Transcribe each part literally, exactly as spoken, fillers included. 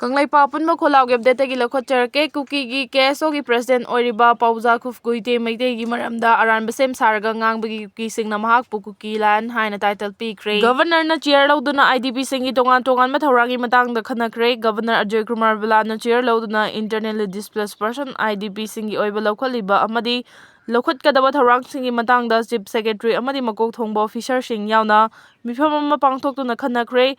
ꯀꯪꯂꯩꯄꯥꯛ ꯑꯄꯨꯟꯕ ꯈꯣꯜꯂꯥꯎꯒꯤ ꯑꯞꯗꯦꯠꯇꯒꯤ ꯂꯧꯈꯠꯆꯔꯛꯀꯦ꯫ ꯀꯨꯀꯤꯒꯤ ꯀꯦ ꯑꯦꯁ ꯑꯣꯒꯤ ꯄ꯭ꯔꯁꯤꯗꯦꯟ ꯑꯣꯏꯔꯤꯕ ꯄꯥꯎꯖꯥ ꯈꯨꯐ ꯒꯨꯏꯇꯦ ꯃꯩꯇꯩꯒꯤ ꯃꯔꯝꯗ ꯑꯔꯥꯟꯕ ꯁꯦꯝ ꯁꯥꯔꯒ ꯉꯥꯡꯕꯒꯤ ꯀꯨꯀꯤꯁꯤꯡꯅ ꯃꯍꯥꯛꯄꯨ ꯀꯨꯀꯤ ꯂꯥꯟ ꯍꯥꯏꯅ ꯇꯥꯏꯇꯜ ꯄꯤꯈ꯭ꯔꯦ꯫ ꯒꯕꯔꯅꯔꯅ ꯆꯤꯌꯔ ꯂꯧꯗꯨꯅ ꯑꯥꯏ ꯗꯤ ꯄꯤꯁꯤꯡꯒꯤ ꯇꯣꯉꯥꯟ ꯇꯣꯉꯥꯟꯕ ꯊꯧꯔꯥꯡꯒꯤ ꯃꯇꯥꯡꯗ ꯈꯟꯅꯈ꯭ꯔꯦ꯫ ꯒꯕꯔꯅꯔ ꯑꯖꯣꯏ ꯀꯨꯃꯥꯔ ꯕꯂꯥꯅ ꯆꯤꯌꯔ ꯂꯧꯗꯨꯅ internally displaced person, I D ꯄꯤꯁꯤꯡꯒꯤ ꯑꯣꯏꯕ ꯂꯧꯈꯠꯂꯤꯕ ꯑꯃꯗꯤ ꯂꯧꯈꯠꯀꯗꯕ ꯊꯧꯔꯥꯡꯁꯤꯡꯒꯤ ꯃꯇꯥꯡꯗ ꯆꯤꯐ ꯁꯦꯀ꯭ꯔꯦꯇꯔꯤ ꯑꯃꯗꯤ ꯃꯀꯣꯛ ꯊꯣꯡꯕ ꯑꯣꯐꯤꯁꯥꯔꯁꯤꯡ ꯌꯥꯎꯅ ꯃꯤꯐꯝ ꯑꯃ ꯄꯥꯡꯊꯣꯛꯇꯨꯅ ꯈꯟꯅꯈ꯭ꯔꯦ꯫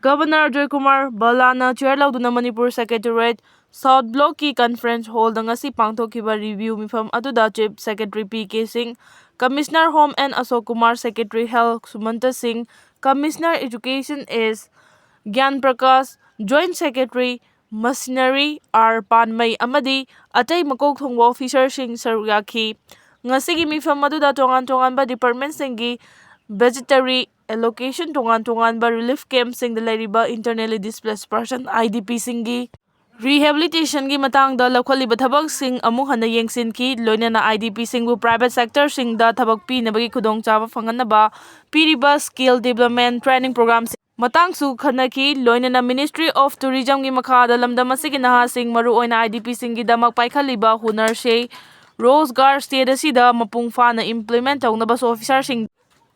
ꯒꯕꯔꯅꯔ ꯑꯖꯣꯏ ꯀꯨꯃꯥꯔ ꯕꯂꯥꯅ ꯆꯤꯌꯔ ꯂꯧꯗꯨꯅ ꯃꯅꯤꯄꯨꯔ ꯁꯦꯀ꯭ꯔꯦꯇꯦꯔꯤꯌꯦꯠ ꯁꯥꯎꯠ ꯕ꯭ꯂꯣꯛꯀꯤ ꯀꯟꯐꯔꯦꯟꯁ ꯍꯣꯜꯗ ꯉꯁꯤ ꯄꯥꯡꯊꯣꯛꯈꯤꯕ ꯔꯤꯚ꯭ꯌꯨ ꯃꯤꯐꯝ ꯑꯗꯨꯗ chief secretary P K Singh, commissioner home N Ashok Kumar, secretary health Sumant Singh, commissioner education S Gyan Prakash, joint secretary ꯃꯁꯤꯅꯔꯤ ꯑꯥꯔ ꯄꯥꯟꯃꯩ ꯑꯃꯗꯤ ꯑꯇꯩ ꯃꯀꯣꯛ ꯊꯣꯡꯕ ꯑꯣꯐꯤꯁꯥꯔꯁꯤꯡ ꯁꯔꯨꯛ ꯌꯥꯈꯤ꯫ ꯉꯁꯤꯒꯤ ꯃꯤꯐꯝ ꯑꯗꯨꯗ ꯇꯣꯉꯥꯟ ꯇꯣꯉꯥꯟꯕ ꯗꯤꯄꯥꯔꯠꯃꯦꯟꯠꯁꯤꯡꯒꯤ ꯕꯖꯦꯇꯔꯤ ꯑꯦꯂꯣꯀꯦꯁꯟ, ꯇꯣꯉꯥꯟ ꯇꯣꯉꯥꯟꯕ ꯔꯤꯂꯤꯐ ꯀꯦꯝꯞꯁꯤꯡꯗ ꯂꯩꯔꯤꯕ internally displaced person, I D ꯄꯤꯁꯤꯡꯒꯤ ꯔꯤꯍꯦꯕꯤꯂꯤꯇꯦꯁꯟꯒꯤ ꯃꯇꯥꯡꯗ ꯂꯧꯈꯠꯂꯤꯕ ꯊꯕꯛꯁꯤꯡ ꯑꯃꯨꯛ ꯍꯟꯅ ꯌꯦꯡꯁꯤꯟꯈꯤ꯫ ꯂꯣꯏꯅꯅ ꯑꯥꯏ ꯗꯤ ꯄꯤꯁꯤꯡꯕꯨ ꯄ꯭ꯔꯥꯏꯚꯦꯠ ꯁꯦꯛꯇꯔꯁꯤꯡꯗ ꯊꯕꯛ ꯄꯤꯅꯕꯒꯤ ꯈꯨꯗꯣꯡꯆꯥꯕ ꯐꯪꯍꯟꯅꯕ ꯄꯤꯔꯤꯕ ꯁ꯭ꯀꯤꯜ ꯗꯤꯕ꯭ꯂꯞꯃꯦꯟꯠ ꯇ꯭ꯔꯦꯅꯤꯡ ꯄ꯭ꯔꯣꯒ꯭ꯔꯥꯝꯁꯤꯡ ꯃꯇꯥꯡꯁꯨ ꯈꯟꯅꯈꯤ꯫ ꯂꯣꯏꯅꯅ ꯃꯤꯅꯤꯁꯇ꯭ꯔꯤ ꯑꯣꯐ ꯇꯨꯔꯤꯖꯝꯒꯤ ꯃꯈꯥꯗ ꯂꯝꯗꯝ ꯑꯁꯤꯒꯤ ꯅꯍꯥꯁꯤꯡ, ꯃꯔꯨꯑꯣꯏꯅ I D ꯄꯤꯁꯤꯡꯒꯤꯗꯃꯛ ꯄꯥꯏꯈꯠꯂꯤꯕ ꯍꯨꯅꯔ say Rozgar state ꯑꯁꯤꯗ ꯃꯄꯨꯡ ꯐꯥꯅ ꯏꯝꯄ꯭ꯂꯤꯃꯦꯟꯠ ꯇꯧꯅꯕꯁꯨ ꯑꯣꯐꯤꯁꯥꯔꯁꯤꯡ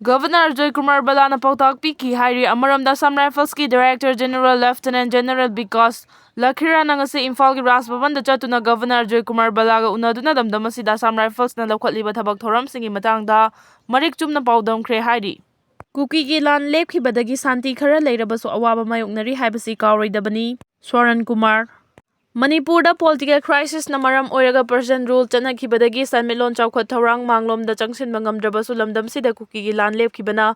ꯒꯕꯔꯅꯔ ꯑꯖꯣꯏ ꯀꯨꯃꯥꯔ ꯕꯂꯥꯅ ꯄꯥꯎꯇꯥꯛ ꯄꯤꯈꯤ ꯍꯥꯏꯔꯤ꯫ ꯑꯃꯔꯣꯝꯗ ꯑꯁꯥꯝ ꯔꯥꯏꯐꯜꯁꯀꯤ director general lieutenant general Vikas ꯂꯈꯤꯔꯥꯅ ꯉꯁꯤ ꯏꯝꯐꯥꯜꯒꯤ ꯔꯥꯖ ꯚꯕꯟꯗ ꯆꯠꯇꯨꯅ ꯒꯕꯔꯅꯔ ꯑꯖꯣꯏ ꯀꯨꯃꯥꯔ ꯕꯂꯥꯒ ꯎꯅꯗꯨꯅ ꯂꯝꯗꯝ ꯑꯁꯤꯗ ꯑꯁꯥꯝ ꯔꯥꯏꯐꯜꯁꯅ ꯂꯧꯈꯠꯂꯤꯕ ꯊꯕꯛ ꯊꯧꯔꯝꯁꯤꯡꯒꯤ ꯃꯇꯥꯡꯗ ꯃꯔꯤꯛ ꯆꯨꯝꯅ ꯄꯥꯎꯗꯝꯈ꯭ꯔꯦ ꯍꯥꯏꯔꯤ꯫ ꯀꯨꯀꯤꯒꯤ ꯂꯥꯟ ꯂꯦꯞꯈꯤꯕꯗꯒꯤ ꯁꯥꯟꯇꯤ ꯈꯔ ꯂꯩꯔꯕꯁꯨ ꯑꯋꯥꯕ ꯃꯥꯌꯣꯛꯅꯔꯤ ꯍꯥꯏꯕꯁꯤ ꯀꯥꯎꯔꯣꯏꯗꯕꯅꯤ꯫ ꯁ꯭ꯋꯔꯟ ꯀꯨꯃꯥꯔ꯫ ꯃꯅꯤꯄꯨꯔꯗ ꯄꯣꯂꯤꯇꯤꯀꯦꯜ ꯀ꯭ꯔꯥꯏꯁꯤꯁꯅ ꯃꯔꯝ ꯑꯣꯏꯔꯒ ꯄꯔꯁꯟ ꯔꯨꯜ ꯆꯠꯅꯈꯤꯕꯗꯒꯤ ꯁꯦꯟꯃꯤꯠꯂꯣꯟ ꯆꯥꯎꯈꯠ ꯊꯧꯔꯥꯡ ꯃꯥꯡꯂꯣꯝꯗ ꯆꯪꯁꯤꯟꯕ ꯉꯝꯗ꯭ꯔꯕꯁꯨ ꯂꯝꯗꯝꯁꯤꯗ ꯀꯨꯀꯤꯒꯤ ꯂꯥꯟ ꯂꯦꯞꯈꯤꯕꯅ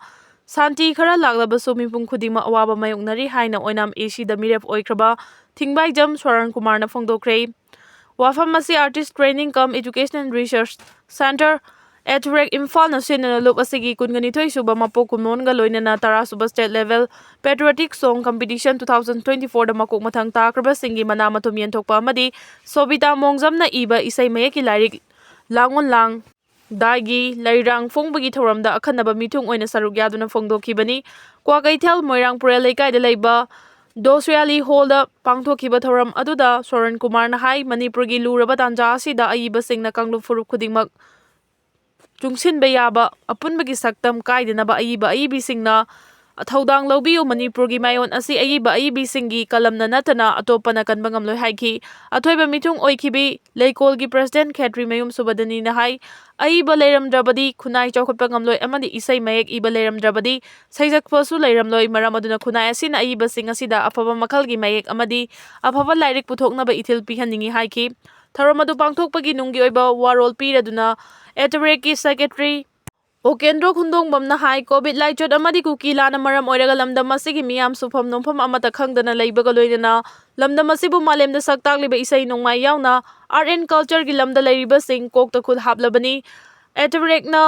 ꯁꯥꯟꯇꯤ ꯈꯔ ꯂꯥꯛꯂꯕꯁꯨ ꯃꯤꯄꯨꯝ ꯈꯨꯗꯤꯡꯃꯛ ꯑꯋꯥꯕ ꯃꯥꯌꯣꯛꯅꯔꯤ ꯍꯥꯏꯅ ꯑꯣꯏꯅꯥꯝ ꯑꯦ ꯁꯤꯗ ꯃꯤꯔꯦꯞ ꯑꯣꯏꯈ꯭ꯔꯕ ꯊꯤꯡꯕꯥꯏꯖꯝ ꯁ꯭ꯋꯔꯟ ꯀꯨꯃꯥꯔꯅ ꯐꯣꯡꯗꯣꯛꯈ꯭ꯔꯦ꯫ ꯋꯥꯐꯝ ꯑꯁꯤ Artist Training cum Educational Research Centre, ꯑꯦꯊꯨꯔꯦꯛ ꯏꯝꯐꯥꯜꯅ ꯁꯤꯟꯗꯨꯅ ꯂꯨꯞ ꯑꯁꯤꯒꯤ ꯀꯨꯟꯒ ꯅꯤꯊꯣꯏ ꯁꯨꯕ ꯃꯄꯣꯛ ꯀꯨꯝꯑꯣꯟꯒ ꯂꯣꯏꯅꯅ ꯇꯔꯥ ꯁꯨꯕ State Level Patriotic Song Competition two thousand twenty fourꯗ ꯃꯀꯣꯛ ꯃꯊꯪ ꯇꯥꯈ꯭ꯔꯕꯁꯤꯡꯒꯤ ꯃꯅꯥ ꯃꯊꯨꯝ ꯌꯦꯟꯊꯣꯛꯄ ꯑꯃꯗꯤ ꯁꯣꯕꯤꯇꯥ ꯃꯣꯡꯖꯝꯅ ꯏꯕ ꯏꯁꯩ ꯃꯌꯦꯛꯀꯤ ꯂꯥꯏꯔꯤꯛ ꯂꯥꯡꯑꯣꯟ ꯂꯥꯡ ꯗꯥꯏꯒꯤ ꯂꯩꯔꯥꯡ ꯐꯣꯡꯕꯒꯤ ꯊꯧꯔꯝꯗ ꯑꯈꯟꯅꯕ ꯃꯤꯊꯨꯡ ꯑꯣꯏꯅ ꯁꯔꯨꯛ ꯌꯥꯗꯨꯅ ꯐꯣꯡꯗꯣꯛꯈꯤꯕꯅꯤ꯫ ꯀ꯭ꯋꯥꯀꯩꯊꯦꯜ ꯃꯣꯏꯔꯥꯡ ꯄꯨꯔꯦꯜ ꯂꯩꯀꯥꯏꯗ ꯂꯩꯕ ꯗꯣꯁꯋꯤꯌꯥꯂꯤ ꯍꯣꯜꯗ ꯄꯥꯡꯊꯣꯛꯈꯤꯕ ꯊꯧꯔꯝ ꯑꯗꯨꯗ ꯁꯣꯔꯟ ꯀꯨꯃꯥꯔꯅ ꯍꯥꯏ, ꯃꯅꯤꯄꯨꯔꯒꯤ ꯂꯨꯔꯕ ꯇꯥꯟꯖꯥ ꯑꯁꯤꯗ ꯑꯏꯕꯁꯤꯡꯅ ꯀꯥꯡꯂꯨꯞ ꯐꯨꯔꯨꯞ ꯈꯨꯗꯤꯡꯃꯛ ꯆꯨꯡꯁꯤꯟꯕ ꯌꯥꯕ ꯑꯄꯨꯟꯕꯒꯤ ꯁꯛꯇꯝ ꯀꯥꯏꯗꯅꯕ ꯑꯏꯕ ꯑꯏꯕꯤꯁꯤꯡꯅ ꯊꯧꯗꯥꯡ ꯂꯧꯕꯤꯌꯨ꯫ ꯃꯅꯤꯄꯨꯔꯒꯤ ꯃꯥꯏꯑꯣꯟ ꯑꯁꯤ ꯑꯏꯕ ꯑꯏꯕꯤꯁꯤꯡꯒꯤ ꯀꯂꯝꯅ ꯅꯠꯇꯅ ꯑꯇꯣꯞꯄꯅ ꯀꯟꯕ ꯉꯝꯂꯣꯏ ꯍꯥꯏꯈꯤ꯫ ꯑꯊꯣꯏꯕ ꯃꯤꯊꯨꯡ ꯑꯣꯏꯈꯤꯕꯤ ꯂꯩꯀꯣꯜꯒꯤ ꯄ꯭ꯔꯁꯤꯗꯦꯟ ꯈꯦꯇ꯭ꯔꯤꯃꯌꯨꯝ ꯁꯨꯕꯗꯅꯤꯅ ꯍꯥꯏ, ꯑꯏꯕ ꯂꯩꯔꯝꯗ꯭ꯔꯕꯗꯤ ꯈꯨꯟꯅꯥꯏ ꯆꯥꯎꯈꯠꯄ ꯉꯝꯂꯣꯏ ꯑꯃꯗꯤ ꯏꯁꯩ ꯃꯌꯦꯛ ꯏꯕ ꯂꯩꯔꯝꯗ꯭ꯔꯕꯗꯤ ꯁꯩꯁꯛꯄꯁꯨ ꯂꯩꯔꯝꯂꯣꯏ꯫ ꯃꯔꯝ ꯑꯗꯨꯅ ꯈꯨꯟꯅꯥꯏ ꯑꯁꯤꯅ ꯑꯏꯕꯁꯤꯡ ꯑꯁꯤꯗ ꯑꯐꯕ ꯃꯈꯜꯒꯤ ꯃꯌꯦꯛ ꯑꯃꯗꯤ ꯑꯐꯕ ꯂꯥꯏꯔꯤꯛ ꯄꯨꯊꯣꯛꯅꯕ ꯏꯊꯤꯜ ꯄꯤꯍꯟꯅꯤꯡꯏ ꯍꯥꯏꯈꯤ꯫ ꯊꯧꯔꯝ ꯑꯗꯨ ꯄꯥꯡꯊꯣꯛꯄꯒꯤ ꯅꯨꯡꯒꯤ ꯑꯣꯏꯕ ꯋꯥꯔꯣꯜ ꯄꯤꯔꯗꯨꯅ ꯑꯦꯇꯕ꯭ꯔꯦꯛꯀꯤ ꯁꯦꯀ꯭ꯔꯦꯇꯔꯤ ꯑꯣꯀꯦꯟꯗ꯭ꯔꯣ ꯈꯨꯟꯗꯣꯡꯕꯝꯅ ꯍꯥꯏ, ꯀꯣꯚꯤꯗ ꯂꯥꯏꯆꯠ ꯑꯃꯗꯤ ꯀꯨꯀꯤ ꯂꯥꯟꯅ ꯃꯔꯝ ꯑꯣꯏꯔꯒ ꯂꯝꯗꯝ ꯑꯁꯤꯒꯤ ꯃꯤꯌꯥꯝ ꯁꯨꯐꯝ ꯅꯣꯝꯐꯝ ꯑꯃꯠꯇ ꯈꯪꯗꯅ ꯂꯩꯕꯒ ꯂꯣꯏꯅꯅ ꯂꯝꯗꯝ ꯑꯁꯤꯕꯨ ꯃꯥꯂꯦꯝꯗ ꯁꯛ ꯇꯥꯛꯂꯤꯕ ꯏꯁꯩ ꯅꯣꯡꯃꯥꯏ ꯌꯥꯎꯅ art and cultureꯒꯤ ꯂꯝꯗ ꯂꯩꯔꯤꯕꯁꯤꯡ ꯀꯣꯛꯇ ꯈꯨꯠ ꯍꯥꯞꯂꯕꯅꯤ꯫ ꯑꯦꯇꯕ꯭ꯔꯦꯛꯅ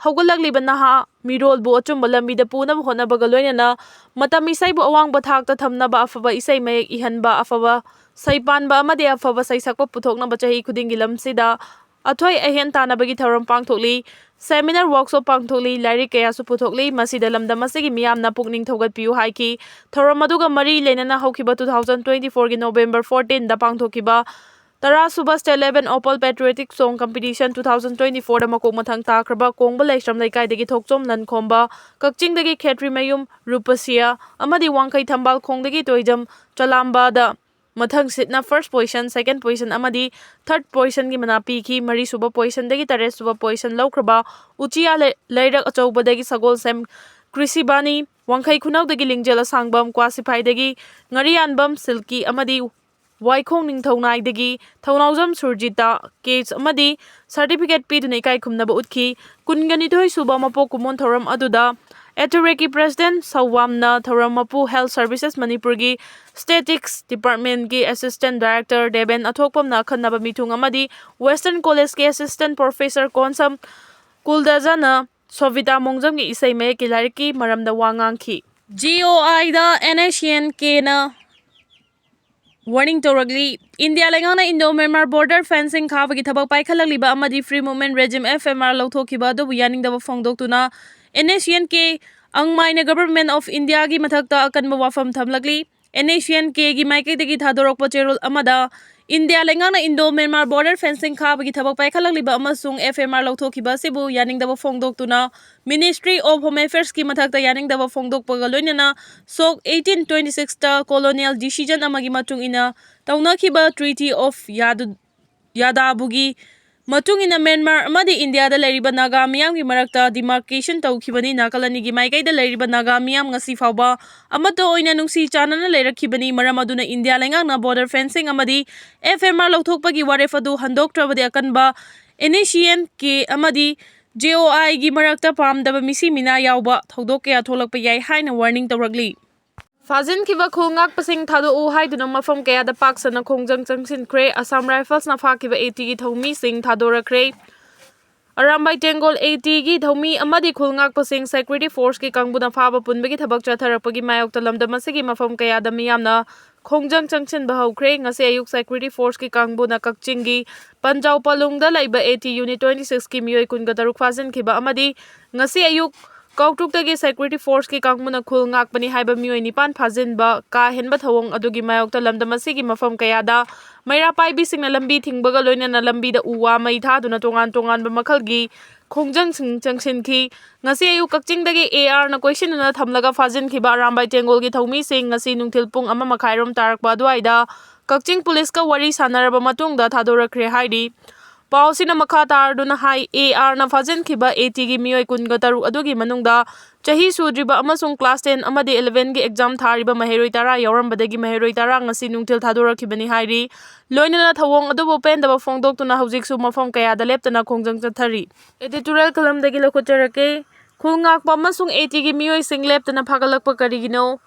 ꯍꯧꯒꯠꯂꯛꯂꯤꯕ ꯅꯍꯥ ꯃꯤꯔꯣꯜꯕꯨ ꯑꯆꯨꯝꯕ ꯂꯝꯕꯤꯗ ꯄꯨꯅꯕ ꯍꯣꯠꯅꯕꯒ ꯂꯣꯏꯅꯅ ꯃꯇꯝ ꯏꯁꯩꯕꯨ ꯑꯋꯥꯡꯕ ꯊꯥꯛꯇ ꯊꯝꯅꯕ, ꯑꯐꯕ ꯏꯁꯩ ꯃꯌꯦꯛ ꯏꯍꯟꯕ, ꯑꯐꯕ ꯁꯩꯄꯥꯟꯕ ꯑꯃꯗꯤ ꯑꯐꯕ ꯁꯩꯁꯛꯄ ꯄꯨꯊꯣꯛꯅꯕ ꯆꯍꯤ ꯈꯨꯗꯤꯡꯒꯤ ꯂꯝꯁꯤꯗ ꯑꯊꯣꯏ ꯑꯍꯦꯟ ꯇꯥꯟꯅꯕꯒꯤ ꯊꯧꯔꯝ ꯄꯥꯡꯊꯣꯛꯂꯤ꯫ Seminar workshop ꯄꯥꯡꯊꯣꯛꯂꯤ, ꯂꯥꯏꯔꯤꯛ ꯀꯌꯥꯁꯨ ꯄꯨꯊꯣꯛꯂꯤ꯫ ꯃꯁꯤꯗ ꯂꯝꯗꯝ ꯑꯁꯤꯒꯤ ꯃꯤꯌꯥꯝꯅ ꯄꯨꯛꯅꯤꯡ ꯊꯧꯒꯠꯄꯤꯌꯨ ꯍꯥꯏꯈꯤ꯫ ꯊꯧꯔꯝ ꯑꯗꯨꯒ ꯃꯔꯤ ꯂꯩꯅꯅ ꯍꯧꯈꯤꯕ two thousand twenty fourꯒꯤ November fourteenꯗ ꯄꯥꯡꯊꯣꯛꯈꯤꯕ ꯇꯔꯥꯁꯨꯕ State Level Opal Patriotic Song Competition two thousand twenty fourꯗ ꯃꯀꯣꯛ ꯃꯊꯪ ꯇꯥꯈ꯭ꯔꯕ ꯀꯣꯡꯕ ꯂꯩꯁ꯭ꯔꯝ ꯂꯩꯀꯥꯏꯗꯒꯤ ꯊꯣꯛꯆꯣꯝ ꯂꯟꯈꯣꯝꯕ, ꯀꯛꯆꯤꯡꯗꯒꯤ ꯈꯦꯇ꯭ꯔꯤꯃꯌꯨꯝ ꯔꯨꯄꯁꯤꯌꯥ ꯑꯃꯗꯤ ꯋꯥꯡꯈꯩ ꯊꯝꯕꯥꯜ ꯈꯣꯡꯗꯒꯤ ꯇꯣꯏꯖꯝ ꯆꯂꯥꯝꯕꯗ ꯃꯊꯪ ꯁꯤꯠꯅ first position, second position ꯑꯃꯗꯤ third positionꯒꯤ ꯃꯅꯥ ꯄꯤꯈꯤ꯫ ꯃꯔꯤꯁꯨꯕ positionꯗꯒꯤ ꯇꯔꯦꯠꯁꯨꯕ position ꯂꯧꯈ꯭ꯔꯕ ꯎꯆꯤꯌꯥ ꯂꯩ-, ꯂꯩꯔꯛ ꯑꯆꯧꯕꯗꯒꯤ ꯁꯒꯣꯜꯁꯦꯝ ꯀ꯭ꯔꯤꯁꯤꯕꯥꯅꯤ, ꯋꯥꯡꯈꯩ ꯈꯨꯅꯧꯗꯒꯤ ꯂꯤꯡꯖꯦꯜ ꯑꯁꯥꯡꯕꯝ, ꯀ꯭ꯋꯥꯁꯤꯐꯥꯏꯗꯒꯤ ꯉꯥꯔꯤꯌꯥꯟꯕꯝ ꯁꯤꯜꯀꯤ ꯑꯃꯗꯤ ꯋꯥꯏꯈꯣꯡ ꯅꯤꯡꯊꯧꯅꯥꯏꯗꯒꯤ ꯊꯧꯅꯥꯎꯖꯝ ꯁꯨꯔꯖꯤꯇꯥ ꯀꯦꯁ ꯑꯃꯗꯤ certificate ꯄꯤꯗꯨꯅ ꯏꯀꯥꯏ ꯈꯨꯝꯅꯕ ꯎꯠꯈꯤ꯫ ꯀꯨꯟꯒ ꯅꯤꯊꯣꯏ ꯁꯨꯕ ꯃꯄꯣꯛ ꯀꯨꯝꯑꯣꯟ ꯊꯧꯔꯝ ꯑꯗꯨꯗ ꯑꯦꯇꯕ꯭ꯔꯦꯛꯀꯤ president ꯁꯧꯋꯥꯝꯅ ꯊꯧꯔꯝ ꯃꯄꯨ Health Services ꯃꯅꯤꯄꯨꯔꯒꯤ Statistics Departmentꯀꯤ Assistant Director ꯗꯦꯕꯦꯟ ꯑꯊꯣꯛꯄꯝꯅ ꯑꯈꯟꯅꯕ ꯃꯤꯊꯨꯡ ꯑꯃꯗꯤ Western Collegeꯀꯤ Assistant Professor ꯀꯣꯟꯁꯝ ꯀꯨꯜꯗꯖꯅ ꯁꯣꯚꯤꯇꯥ ꯃꯣꯡꯖꯝꯒꯤ ꯏꯁꯩ ꯃꯌꯦꯛꯀꯤ ꯂꯥꯏꯔꯤꯛꯀꯤ ꯃꯔꯝꯗ ꯋꯥ ꯉꯥꯡꯈꯤ꯫ GOIꯗ NSCN-Kꯅ warning ꯇꯧꯔꯛꯂꯤ꯫ ꯏꯟꯗꯤꯌꯥ ꯂꯩꯉꯥꯛꯅ Indo Myanmar border fencing ꯈꯥꯕꯒꯤ ꯊꯕꯛ ꯄꯥꯏꯈꯠꯂꯛꯂꯤꯕ ꯑꯃꯗꯤ Free Movement Regime, FMR, ꯂꯧꯊꯣꯛꯈꯤꯕ ꯑꯗꯨꯕꯨ ꯌꯥꯅꯤꯡꯗꯕ ꯐꯣꯡꯗꯣꯛꯇꯨꯅ NSCN-K ꯑꯪꯃꯥꯏꯅ Government of Indiaꯒꯤ ꯃꯊꯛꯇ ꯑꯀꯟꯕ ꯋꯥꯐꯝ ꯊꯝꯂꯛꯂꯤ꯫ NACN-Kꯒꯤ ꯃꯥꯏꯀꯩꯗꯒꯤ ꯊꯥꯗꯣꯔꯛꯄ ꯆꯦꯔꯣꯜ ꯑꯃꯗ, ꯏꯟꯗꯤꯌꯥ ꯂꯩꯉꯥꯛꯅ Indo-Myanmar border fencing ꯈꯥꯕꯒꯤ ꯊꯕꯛ ꯄꯥꯏꯈꯠꯂꯛꯂꯤꯕ ꯑꯃꯁꯨꯡ FMR ꯂꯧꯊꯣꯛꯈꯤꯕ ꯑꯁꯤꯕꯨ ꯌꯥꯅꯤꯡꯗꯕ ꯐꯣꯡꯗꯣꯛꯇꯨꯅ Ministry of Home Affairs-ꯀꯤ ꯃꯊꯛꯇ ꯌꯥꯅꯤꯡꯗꯕ ꯐꯣꯡꯗꯣꯛꯄꯒ ꯂꯣꯏꯅꯅ SoC eighteen twenty-six-ꯇ colonial decision ꯑꯃꯒꯤ ꯃꯇꯨꯡ ꯏꯟꯅ ꯇꯧꯅꯈꯤꯕ Treaty of Yadu-, Yadabuꯒꯤ ꯃꯇꯨꯡ ꯏꯟꯅ ꯃ꯭ꯌꯥꯟꯃꯥꯔ ꯑꯃꯗꯤ ꯏꯟꯗꯤꯌꯥꯗ ꯂꯩꯔꯤꯕ ꯅꯥꯒꯥ ꯃꯤꯌꯥꯝꯒꯤ ꯃꯔꯛꯇ demarcation ꯇꯧꯈꯤꯕꯅꯤ꯫ ꯅꯥꯀꯜ ꯑꯅꯤꯒꯤ ꯃꯥꯏꯀꯩꯗ ꯂꯩꯔꯤꯕ ꯅꯥꯒꯥ ꯃꯤꯌꯥꯝ ꯉꯁꯤ ꯐꯥꯎꯕ ꯑꯃꯠꯇ ꯑꯣꯏꯅ ꯅꯨꯡꯁꯤ ꯆꯥꯟꯅꯅ ꯂꯩꯔꯛꯈꯤꯕꯅꯤ꯫ ꯃꯔꯝ ꯑꯗꯨꯅ ꯏꯟꯗꯤꯌꯥ ꯂꯩꯉꯥꯛꯅ border fencing ꯑꯃꯗꯤ FMR ꯂꯧꯊꯣꯛꯄꯒꯤ ꯋꯥꯔꯦꯞ ꯑꯗꯨ ꯍꯟꯗꯣꯛꯇ꯭ꯔꯕꯗꯤ ꯑꯀꯟꯕ NACN-K ꯑꯃꯗꯤ JOI-ꯒꯤ ꯃꯔꯛꯇ ꯄꯥꯝꯗꯕ ꯃꯤꯁꯤ ꯃꯤꯅꯥ ꯌꯥꯎꯕ ꯊꯧꯗꯣꯛ ꯀꯌꯥ ꯊꯣꯛꯂꯛꯄ ꯌꯥꯏ ꯍꯥꯏꯅ warning ꯇꯧꯔꯛꯂꯤ꯫ ꯐꯥꯖꯤꯟꯈꯤꯕ ꯈꯨꯜ ꯉꯥꯛꯄꯁꯤꯡ ꯊꯥꯗꯣꯛꯎ ꯍꯥꯏꯗꯨꯅ ꯃꯐꯝ ꯀꯌꯥꯗ ꯄꯥꯛ ꯁꯟꯅ ꯈꯣꯡꯖꯪ ꯆꯪꯁꯤꯟꯈ꯭ꯔꯦ꯫ Assam Rifles-ꯅ ꯐꯥꯈꯤꯕ AT-ꯒꯤ ꯊꯧꯃꯤꯁꯤꯡ ꯊꯥꯗꯣꯔꯛꯈ꯭ꯔꯦ꯫ ꯑꯔꯥꯝꯕꯥꯏ ꯇꯦꯡꯒꯣꯜ AT-ꯒꯤ ꯊꯧꯃꯤ ꯑꯃꯗꯤ ꯈꯨꯜ ꯉꯥꯛꯄꯁꯤꯡ security force-ꯀꯤ ꯀꯥꯡꯕꯨꯅ ꯐꯥꯕ ꯄꯨꯟꯕꯒꯤ ꯊꯕꯛ ꯆꯠꯊꯔꯛꯄꯒꯤ ꯃꯥꯌꯣꯛꯇ ꯂꯝꯗꯝ ꯑꯁꯤꯒꯤ ꯃꯐꯝ ꯀꯌꯥꯗ ꯃꯤꯌꯥꯝꯅ ꯈꯣꯡꯖꯪ ꯆꯪꯁꯤꯟꯕ ꯍꯧꯈ꯭ꯔꯦ꯫ ꯉꯁꯤ ꯑꯌꯨꯛ security force-ꯀꯤ ꯀꯥꯡꯕꯨꯅ ꯀꯛꯆꯤꯡꯒꯤ ꯄꯟꯖꯥꯎ ꯄꯂꯨꯡꯗ ꯂꯩꯕ AT Unit twenty six-ꯀꯤ ꯃꯤꯑꯣꯏ ꯀꯨꯟꯒ ꯇꯔꯨꯛ ꯐꯥꯖꯤꯟꯈꯤꯕ ꯑꯃꯗꯤ ꯉꯁꯤ ꯑꯌꯨꯛ ꯀꯥꯎꯇ꯭ꯔꯨꯛꯇꯒꯤ security force-ꯀꯤ ꯀꯥꯡꯕꯨꯅ ꯈꯨꯜ ꯉꯥꯛꯄꯅꯤ ꯍꯥꯏꯕ ꯃꯤꯑꯣꯏ ꯅꯤꯄꯥꯟ ꯐꯥꯖꯤꯟꯕ ꯀꯥ ꯍꯦꯟꯕ ꯊꯧꯑꯣꯡ ꯑꯗꯨꯒꯤ ꯃꯥꯌꯣꯛꯇ ꯂꯝꯗꯝ ꯑꯁꯤꯒꯤ ꯃꯐꯝ ꯀꯌꯥꯗ ꯃꯩꯔꯥ ꯄꯥꯏꯕꯤꯁꯤꯡꯅ ꯂꯝꯕꯤ ꯊꯤꯡꯕꯒ ꯂꯣꯏꯅꯅ ꯂꯝꯕꯤꯗ ꯎ ꯋꯥ ꯃꯩ ꯊꯥꯗꯨꯅ ꯇꯣꯉꯥꯟ ꯇꯣꯉꯥꯟꯕ ꯃꯈꯜꯒꯤ ꯈꯣꯡꯖꯪꯁꯤꯡ ꯆꯪꯁꯤꯟꯈꯤ꯫ ꯉꯁꯤ ꯑꯌꯨꯛ ꯀꯛꯆꯤꯡꯗꯒꯤ AR-ꯅ ꯀꯣꯏꯁꯤꯟꯗꯨꯅ ꯊꯝꯂꯒ ꯐꯥꯖꯤꯟꯈꯤꯕ ꯑꯔꯥꯝꯕꯥꯏ ꯇꯦꯡꯒꯣꯜꯒꯤ ꯊꯧꯃꯤꯁꯤꯡ ꯉꯁꯤ ꯅꯨꯡꯊꯤꯜ ꯄꯨꯡ ꯑꯃ ꯃꯈꯥꯏꯔꯣꯝ ꯇꯥꯔꯛꯄ ꯑꯗꯨꯋꯥꯏꯗ ꯀꯛꯆꯤꯡ ꯄꯨꯂꯤꯁꯀ ꯋꯥꯔꯤ ꯁꯥꯟꯅꯔꯕ ꯃꯇꯨꯡꯗ ꯊꯥꯗꯣꯔꯛꯈ꯭ꯔꯦ ꯍꯥꯏꯔꯤ꯫ ꯄꯥꯎ ꯑꯁꯤꯅ ꯃꯈꯥ ꯇꯥꯔꯗꯨꯅ ꯍꯥꯏ, AR-ꯅ ꯐꯥꯖꯤꯟꯈꯤꯕ AT-ꯒꯤ ꯃꯤꯑꯣꯏ ꯀꯨꯟꯒ ꯇꯔꯨꯛ ꯑꯗꯨꯒꯤ ꯃꯅꯨꯡꯗ ꯆꯍꯤ ꯁꯨꯗ꯭ꯔꯤꯕ ꯑꯃꯁꯨꯡ class ten ꯑꯃꯗꯤ eleven-ꯒꯤ exam ꯊꯥꯔꯤꯕ ꯃꯍꯩꯔꯣꯏ ꯇꯔꯥ ꯌꯥꯎꯔꯝꯕꯗꯒꯤ ꯃꯍꯩꯔꯣꯏ ꯇꯔꯥ ꯉꯁꯤ ꯅꯨꯡꯊꯤꯜ ꯊꯥꯗꯣꯔꯛꯈꯤꯕꯅꯤ ꯍꯥꯏꯔꯤ꯫ ꯂꯣꯏꯅꯅ ꯊꯧꯑꯣꯡ ꯑꯗꯨꯕꯨ ꯄꯦꯟꯗꯕ ꯐꯣꯡꯗꯣꯛꯇꯨꯅ ꯍꯧꯖꯤꯛꯁꯨ ꯃꯐꯝ ꯀꯌꯥꯗ ꯂꯦꯞꯇꯅ ꯈꯣꯡꯖꯪ ꯆꯠꯊꯔꯤ꯫ Editorial column-ꯗꯒꯤ ꯂꯧꯈꯠꯆꯔꯛꯀꯦ꯫ ꯈꯨꯜ ꯉꯥꯛꯄ ꯑꯃꯁꯨꯡ AT-ꯒꯤ ꯃꯤꯑꯣꯏꯁꯤꯡ ꯂꯦꯞꯇꯅ ꯐꯥꯒꯠꯂꯛꯄ ꯀꯔꯤꯒꯤꯅꯣ?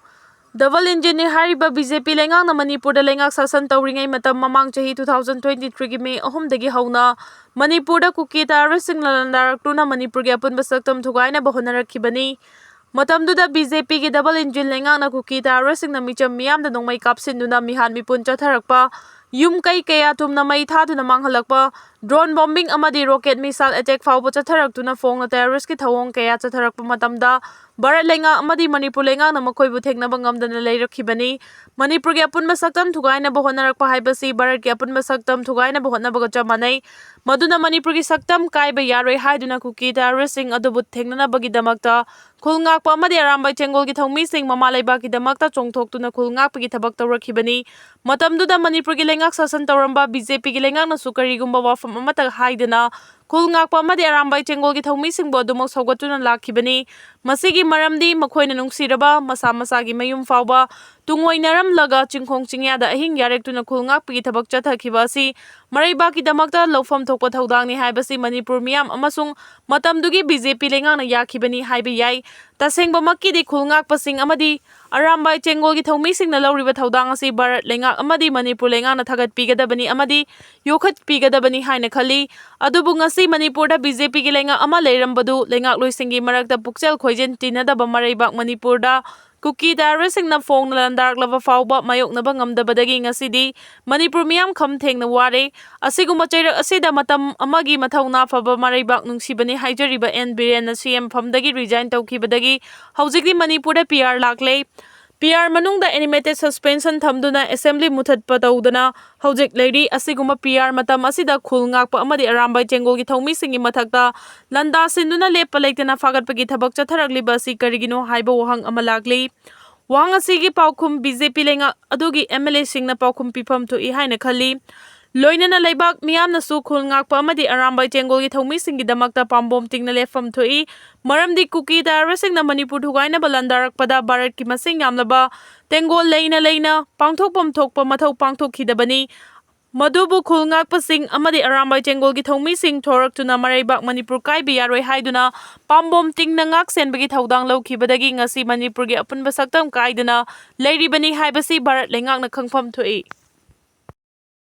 Double engine-ꯅꯤ ꯍꯥꯏꯔꯤꯕ BJP ꯂꯩꯉꯥꯛꯅ ꯃꯅꯤꯄꯨꯔꯗ ꯂꯩꯉꯥꯛ ꯁꯥꯁꯟ ꯇꯧꯔꯤꯉꯩ ꯃꯇꯝ ꯃꯃꯥꯡ ꯆꯍꯤ two thousand twenty three-ꯒꯤ May ꯑꯍꯨꯝꯗꯒꯤ ꯍꯧꯅ ꯃꯅꯤꯄꯨꯔꯗ ꯀꯨꯀꯤ terrorist-ꯁꯤꯡꯅ ꯂꯥꯟꯗꯥꯔꯛꯇꯨꯅ ꯃꯅꯤꯄꯨꯔꯒꯤ ꯑꯄꯨꯟꯕ ꯁꯛꯇꯝ ꯊꯨꯒꯥꯏꯅꯕ ꯍꯣꯠꯅꯔꯛꯈꯤꯕꯅꯤ꯫ ꯃꯇꯝꯗꯨꯗ BJP-ꯒꯤ double engine ꯂꯩꯉꯥꯛꯅ ꯀꯨꯀꯤ terrorist-ꯁꯤꯡꯅ ꯃꯤꯆꯝ ꯃꯤꯌꯥꯝꯗ ꯅꯣꯡꯃꯩ ꯀꯥꯞꯁꯤꯟꯗꯨꯅ ꯃꯤꯍꯥꯠ ꯃꯤꯄꯨꯟ ꯆꯠꯊꯔꯛꯄ ꯌꯨꯝ ꯀꯩ ꯀꯌꯥ ꯊꯨꯝꯅ ꯃꯩ ꯊꯥꯗꯨꯅ ꯃꯥꯡꯍꯜꯂꯛꯄ, drone bombing ꯑꯃꯗꯤ rocket missile attack ꯐꯥꯎꯕ ꯆꯠꯊꯔꯛꯇꯨꯅ ꯐꯣꯡꯅ terrorist ꯀꯤ ꯊꯧꯑꯣꯡ ꯀꯌꯥ ꯆꯠꯊꯔꯛꯄ ꯃꯇꯝꯗ, ꯚꯥꯔꯠ ꯂꯩꯉꯥꯛ ꯑꯃꯗꯤ ꯃꯅꯤꯄꯨꯔ ꯂꯩꯉꯥꯛꯅ ꯃꯈꯣꯏꯕꯨ ꯊꯦꯡꯅꯕ ꯉꯝꯗꯅ ꯂꯩꯔꯛꯈꯤꯕꯅꯤ꯫ ꯃꯅꯤꯄꯨꯔꯒꯤ ꯑꯄꯨꯟꯕ ꯁꯛꯇꯝ ꯊꯨꯒꯥꯏꯅꯕ ꯍꯣꯠꯅꯔꯛꯄ ꯍꯥꯏꯕꯁꯤ ꯚꯥꯔꯠꯀꯤ ꯑꯄꯨꯟꯕ ꯁꯛꯇꯝ ꯊꯨꯒꯥꯏꯅꯕ ꯍꯣꯠꯅꯕꯒ ꯆꯞ ꯃꯥꯟꯅꯩ꯫ ꯃꯗꯨꯅ ꯃꯅꯤꯄꯨꯔꯒꯤ ꯁꯛꯇꯝ ꯀꯥꯏꯕ ꯌꯥꯔꯣꯏ ꯍꯥꯏꯗꯨꯅ ꯀꯨꯀꯤ terrorist ꯁꯤꯡ ꯑꯗꯨꯕꯨ ꯊꯦꯡꯅꯅꯕꯒꯤꯗꯃꯛꯇ ꯈꯨꯜ ꯉꯥꯛꯄ ꯑꯃꯗꯤ ꯑꯔꯥꯝꯕꯥꯏ ꯆꯦꯡꯒꯣꯜꯒꯤ ꯊꯧꯃꯤꯁꯤꯡ ꯃꯃꯥ ꯂꯩꯕꯥꯛꯀꯤꯗꯃꯛꯇ ꯆꯣꯡꯊꯣꯛꯇꯨꯅ ꯈꯨꯜ ꯉꯥꯛꯄꯒꯤ ꯊꯕꯛ ꯇꯧꯔꯛꯈꯤꯕꯅꯤ꯫ ꯃꯇꯝꯗꯨꯗ ꯃꯅꯤꯄꯨꯔꯒꯤ ꯂꯩꯉꯥꯛ ꯁꯥꯁꯟ ꯇꯧꯔꯝꯕ BJP ꯒꯤ ꯂꯩꯉꯥꯛꯅꯁꯨ ꯀꯔꯤꯒꯨꯝꯕ ꯋꯥꯐꯝ ꯑꯃꯠꯇ ꯍꯥꯏꯗꯅ ꯈꯨꯜ ꯉꯥꯛꯄ ꯑꯃꯗꯤ ꯑꯔꯥꯝꯕꯥꯏ ꯆꯦꯡꯒꯣꯜꯒꯤ ꯊꯧꯃꯤꯁꯤꯡꯕꯨ ꯑꯗꯨꯃꯛ ꯁꯧꯒꯠꯇꯨꯅ ꯂꯥꯛꯈꯤꯕꯅꯤ꯫ ꯃꯁꯤꯒꯤ ꯃꯔꯝꯗꯤ ꯃꯈꯣꯏꯅ ꯅꯨꯡꯁꯤꯔꯕ ꯃꯁꯥ ꯃꯁꯥꯒꯤ ꯃꯌꯨꯝ ꯐꯥꯎꯕ ꯇꯨꯡꯑꯣꯏꯅꯔꯝꯂꯒ ꯆꯤꯡꯈꯣꯡ ꯆꯤꯡꯌꯥꯗ ꯑꯍꯤꯡ ꯌꯥꯔꯦꯛꯇꯨꯅ ꯈꯨꯜ ꯉꯥꯛꯄꯒꯤ ꯊꯕꯛ ꯆꯠꯊꯈꯤꯕ ꯑꯁꯤ ꯃꯔꯩꯕꯥꯛꯀꯤꯗꯃꯛꯇ ꯂꯧꯐꯝ ꯊꯣꯛꯄ ꯊꯧꯗꯥꯡꯅꯤ ꯍꯥꯏꯕꯁꯤ ꯃꯅꯤꯄꯨꯔ ꯃꯤꯌꯥꯝ ꯑꯃꯁꯨꯡ ꯃꯇꯝꯗꯨꯒꯤ BJP ꯂꯩꯉꯥꯛꯅ ꯌꯥꯈꯤꯕꯅꯤ ꯍꯥꯏꯕ ꯌꯥꯏ꯫ ꯇꯁꯦꯡꯕꯃꯛꯀꯤꯗꯤ ꯈꯨꯜ ꯉꯥꯛꯄꯁꯤꯡ ꯑꯃꯗꯤ ꯑꯔꯥꯝꯕꯥꯏ ꯆꯦꯡꯒꯣꯜꯒꯤ ꯊꯧꯃꯤꯁꯤꯡꯅ ꯂꯧꯔꯤꯕ ꯊꯧꯗꯥꯡ ꯑꯁꯤ ꯚꯥꯔꯠ ꯂꯩꯉꯥꯛ ꯑꯃꯗꯤ ꯃꯅꯤꯄꯨꯔ ꯂꯩꯉꯥꯛꯅ ꯊꯥꯒꯠꯄꯤꯒꯗꯕꯅꯤ ꯑꯃꯗꯤ ꯌꯣꯛꯈꯠꯄꯤꯒꯗꯕꯅꯤ ꯍꯥꯏꯅ ꯈꯜꯂꯤ꯫ ꯑꯗꯨꯕꯨ ꯉꯁꯤ ꯃꯅꯤꯄꯨꯔꯗ BJP ꯒꯤ ꯂꯩꯉꯥꯛ ꯑꯃ ꯂꯩꯔꯝꯕꯗꯨ ꯂꯩꯉꯥꯛꯂꯣꯏꯁꯤꯡꯒꯤ ꯃꯔꯛꯇ ꯄꯨꯛꯆꯦꯜ ꯈꯣꯏꯖꯤꯟ ꯇꯤꯟꯅꯗꯕ ꯃꯔꯩꯕꯥꯛ ꯃꯅꯤꯄꯨꯔꯗ ꯀꯨꯀꯤ terrorist ꯁꯤꯡꯅ ꯐꯣꯡꯅ ꯂꯥꯟꯗꯥꯔꯛꯂꯕ ꯐꯥꯎꯕ ꯃꯥꯌꯣꯛꯅꯕ ꯉꯝꯗꯕꯗꯒꯤ ꯉꯁꯤꯗꯤ ꯃꯅꯤꯄꯨꯔ ꯃꯤꯌꯥꯝ ꯈꯝ ꯊꯦꯡꯅ ꯋꯥꯔꯦ꯫ ꯑꯁꯤꯒꯨꯝꯕ ꯆꯩꯔꯛ ꯑꯁꯤꯗ ꯃꯇꯝ ꯑꯃꯒꯤ ꯃꯊꯧꯅꯥ ꯐꯕ ꯃꯔꯩꯕꯥꯛ ꯅꯨꯡꯁꯤꯕꯅꯤ ꯍꯥꯏꯖꯔꯤꯕ ꯑꯦꯟ ꯕꯤꯔꯦꯟꯅ CM ꯐꯝꯗꯒꯤ resign ꯇꯧꯈꯤꯕꯗꯒꯤ ꯍꯧꯖꯤꯛꯇꯤ ꯃꯅꯤꯄꯨꯔꯗ PR ꯂꯥꯛꯂꯦ꯫ PR ꯃꯅꯨꯡꯗ animated suspension ꯊꯝꯗꯨꯅ assembly ꯃꯨꯊꯠꯄ ꯇꯧꯗꯅ ꯍꯧꯖꯤꯛ ꯂꯩꯔꯤ꯫ ꯑꯁꯤꯒꯨꯝꯕ PR ꯃꯇꯝ ꯑꯁꯤꯗ ꯈꯨꯜ ꯉꯥꯛꯄ ꯑꯃꯗꯤ ꯑꯔꯥꯝꯕꯥꯏ ꯆꯦꯡꯒꯣꯜꯒꯤ ꯊꯧꯃꯤꯁꯤꯡꯒꯤ ꯃꯊꯛꯇ ꯂꯥꯟꯗꯥ ꯁꯤꯟꯗꯨꯅ ꯂꯦꯞꯄ ꯂꯩꯇꯅ ꯐꯥꯒꯠꯄꯒꯤ ꯊꯕꯛ ꯆꯠꯊꯔꯛꯂꯤꯕ ꯑꯁꯤ ꯀꯔꯤꯒꯤꯅꯣ ꯍꯥꯏꯕ ꯋꯥꯍꯪ ꯑꯃ ꯂꯥꯛꯂꯤ꯫ ꯋꯥꯍꯪ ꯑꯁꯤꯒꯤ ꯄꯥꯎꯈꯨꯝ BJP ꯂꯩꯉꯥꯛ ꯑꯗꯨꯒꯤ MLA ꯁꯤꯡꯅ ꯄꯥꯎꯈꯨꯝ ꯄꯤꯐꯝ ꯊꯣꯛꯏ ꯍꯥꯏꯅ ꯈꯜꯂꯤ꯫ ꯂꯣꯏꯅꯅ ꯂꯩꯕꯥꯛ ꯃꯤꯌꯥꯝꯅꯁꯨ ꯈꯨꯜ ꯉꯥꯛꯄ ꯑꯃꯗꯤ ꯑꯔꯥꯝꯕꯥꯏ ꯆꯦꯡꯒꯣꯜꯒꯤ ꯊꯧꯃꯤꯁꯤꯡꯒꯤꯗꯃꯛꯇ ꯄꯥꯝꯕꯣꯝ ꯇꯤꯡꯅ ꯂꯦꯞꯐꯝ ꯊꯣꯛꯏ꯫ ꯃꯔꯝꯗꯤ ꯀꯨꯀꯤ terrorist ꯁꯤꯡꯅ ꯃꯅꯤꯄꯨꯔ ꯊꯨꯒꯥꯏꯅꯕ ꯂꯥꯟꯗꯥꯔꯛꯄꯗ ꯚꯥꯔꯠꯀꯤ ꯃꯁꯤꯡ ꯌꯥꯝꯂꯕ ꯇꯦꯡꯒꯣꯜ ꯂꯩꯅ ꯂꯩꯅ ꯄꯥꯡꯊꯣꯛꯐꯝ ꯊꯣꯛꯄ ꯃꯊꯧ ꯄꯥꯡꯊꯣꯛꯈꯤꯗꯕꯅꯤ꯫ ꯃꯗꯨꯕꯨ ꯈꯨꯜ ꯉꯥꯛꯄꯁꯤꯡ ꯑꯃꯗꯤ ꯑꯔꯥꯝꯕꯥꯏ ꯆꯦꯡꯒꯣꯜꯒꯤ ꯊꯧꯃꯤꯁꯤꯡ ꯊꯣꯔꯛꯇꯨꯅ ꯃꯔꯩꯕꯥꯛ ꯃꯅꯤꯄꯨꯔ ꯀꯥꯏꯕ ꯌꯥꯔꯣꯏ ꯍꯥꯏꯗꯨꯅ ꯄꯥꯝꯕꯣꯝ ꯇꯤꯡꯅ ꯉꯥꯛ ꯁꯦꯟꯕꯒꯤ ꯊꯧꯗꯥꯡ ꯂꯧꯈꯤꯕꯗꯒꯤ ꯉꯁꯤ ꯃꯅꯤꯄꯨꯔꯒꯤ ꯑꯄꯨꯟꯕ ꯁꯛꯇꯝ ꯀꯥꯏꯗꯅ ꯂꯩꯔꯤꯕꯅꯤ ꯍꯥꯏꯕꯁꯤ ꯚꯥꯔꯠ ꯂꯩꯉꯥꯛꯅ ꯈꯪꯐꯝ ꯊꯣꯛꯏ꯫